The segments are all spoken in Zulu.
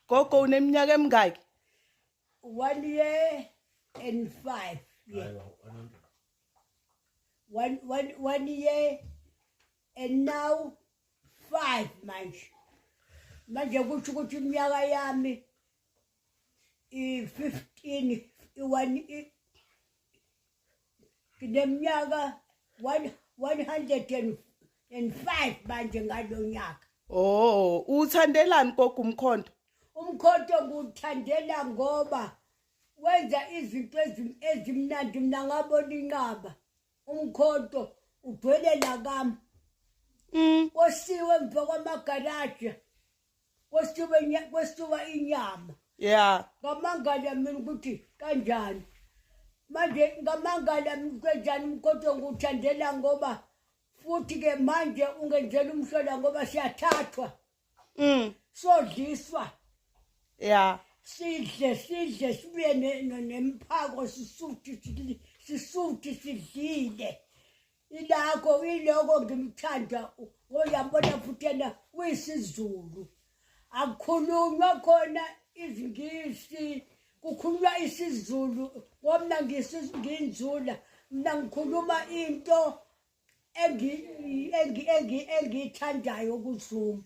Gogo, uneminyaka emingaki? 1 year and 5 year. One year and now 5 manje. Manje kusho ukuthi iminyaka yami i-15, i-one, ngineminyaka 105 manje ngalo nyaka. Oh, uthandelani gogo umkhonto? Umkhonto ngiwuthandela ngoba wenza izinto ezimnandi. Mina ngabona inqaba, umkhonto ugcwele la kami. Kosiwe emva kwamagaraji, kosiwa inyama. Ngamangala mina ukuthi kanjani manje, ngamangala mina kanjani. Umkhonto ngiwuthandela ngoba futhi-ke manje ungenzela umhlola ngoba siyathathwa, sodliswa, sidle sidle, sibuye nemphako, sisuthi sisuthi sidlile. Ilakho iloko ngimthanda, ngoyabona futhi yena uyisiZulu, akukhulunywa khona isiNgisi, kukhulunywa isiZulu, ngoba mina ngiyinzula, mina ngikhuluma into engiyithandayo kuZuma.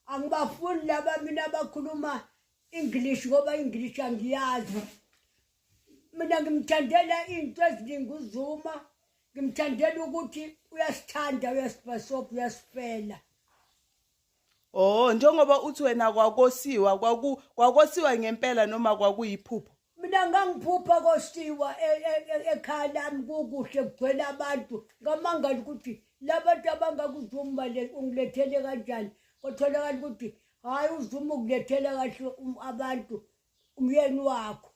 Angibafuni laba mina abakhuluma English, ngoba English angiyazi. Mina ngimthandela into eziningi uZuma, ngimthandela ukuthi uyasithanda, uyasibhasobha, uyasifela. Oh, njengoba uthi wena kwakosiwa, kwakosiwa ngempela noma kwakuyiphupho? Mina ngangiphupha kosiwa ekhaya lami, kukuhle, kugcwele abantu. Ngamangala ukuthi labantu abangakuzuma ungilethele kanjani. Kwatholakala ukuthi hhayi, uZuma ukulethele kahle abantu umyeni wakho.